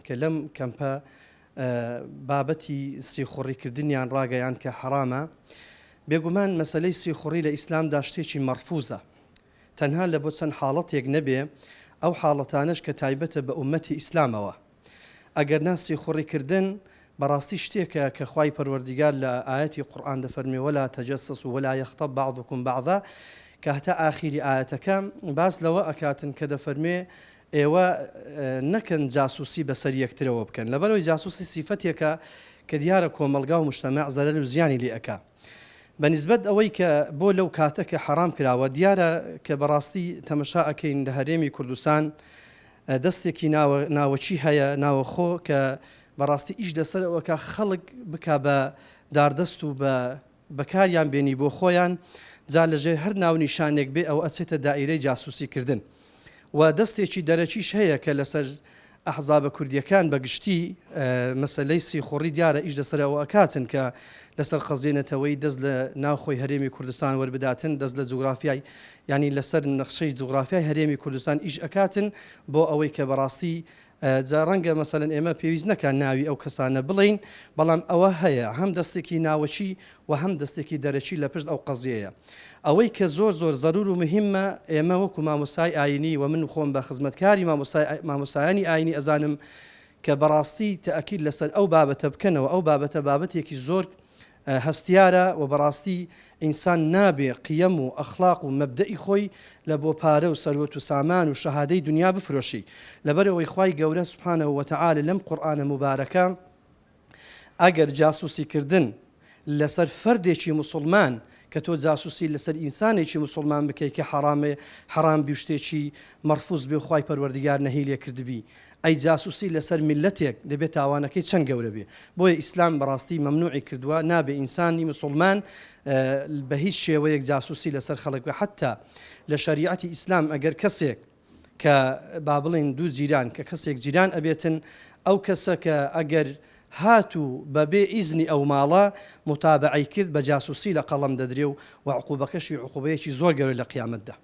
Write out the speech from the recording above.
کە لەم کەمپە بابەتی سیخوڕی کردنیان ڕاگەیاند کە حەرامە، بێگومان مەسەلەی سیخوڕی لە ئیسلامدا شتێکی مەڕفوزە تەنها لە بۆ چەند حاڵەتێک نەبێ ئەو حاڵەتانەش کە تایبەتە بە ئوممەتی ئیسلامەوە ئەگەرنا سیخوڕی کردن بەڕاستی شتێکە کە خوای پەروەردیگار لە ئایەتی قورئان دەفەرموێ ولا تجسسوا ولا یغتب بعضکم بعضا کە هەتا ئاخیری ئایەتەکە باس لەوە ئەکاتن کە دەفەرموێ ئێوە نەکەن جاسوسی بەسەر یەکترەوە بکەن لەبەرئەوەی جاسوسی سیفەتێکە کە دیارە کۆمەڵگا و مجتمع زەرەر و زیانی لێ ئەکا بە نیسبەت ئەوەی کە بۆ لەو کاتە کە حەرام کراوە دیارە کە بەڕاستی تەمەشا ئەکەین لە هەرێمی کوردستان دەستێکی ناوە ناوەکی هەیە ناوەخۆ کە بەڕاستی ئیش لەسەر ئەوەکە خەڵک بکا بە داردەست و بە بەکاریان بێنی بۆ خۆیان جا لەژێر هەر ناونیشانێک بێ ئەوە ئەچێتە دائیرەی جاسوسی کردن و دەستێکی دەرەکیش هەیە کە لەسەر ئەحزابە کوردیەکان بە گشتی مەسەلەی سیخوڕی دیارە ئیش لەسەر ئەوە ئەکاتن کە لەسەر قەزیەی نەتەوەیی دەست لە ناوخۆی هەرێمی کوردستان وەربداتن دەست لە جوگرافیای یانی لەسەر نەخشەی جوگرافیای هەرێمی کوردستان ئیش ئەکاتن بۆ ئەوەی کە بەڕاستی جا ڕەنگە مەسەلەن ئێمە پێویست نەکا ناوی ئەو کەسانە بڵێین، بەڵام ئەوە هەیە هەم دەستێکی ناوەکی و هەم دەستێکی دەرەکی لە پشت ئەو قەزیەیە. ئەوەی کە زۆر زۆر زەرور و مهیمە ئێمە وەکو مامۆستای ئایینی و من خۆم بە خزمەتکاری مامۆستای مامۆستایانی ئایینی ئەزانم کە بەڕاستی تەئکید لەسەر ئەو بابەتە بکەنەوە ئەو بابەتە بابەتێکی زۆر هەستیارە و بەڕاستی ئینسان نابێ قیەم و ئەخڵاق و مەبدەئی خۆی لە بۆ پارە و سەروەت و سامان و شەهادەی دونیا بفرۆشی لەبەرئەوەی خوای گەورە سبحانە وتعالی لەم قورئانە موبارەکە ئەگەر جاسوسی کردن لەسەر فەردێکی موسوڵمان کە تۆ جاسوسی لەسەر ئینسانێکی موسوڵمان بکەی کە حەڕامێ حەڕام بی و شتێکی مەڕفوز بێ و خوای پەروەردگار نەهی لێ کردبی ئەی جاسوسی لەسەر میللەتێک دەبێ تاوانەکەی چەند گەورە بێ بۆیە ئیسلام بەڕاستی مەمنوعی کردووە نابێ ئینسانی مسوڵمان بە هیچ شێوەیەک جاسوسی لەسەر خەڵک بکا حەتا لە شەریعەتی ئیسلام ئەگەر کەسێک کە با بڵێین دوو جیران کە کەسێک جیران ئەبێتن ئەو کەسە کە ئەگەر هاتوو بە بێ ئیزنی ئەو ماڵە موتابەعەی کرد بە جاسوسی لە قەڵەم دەدرێ و وە عقوبەکەشی عقوبەیەکی زۆر گەورە لە قیامەتدا.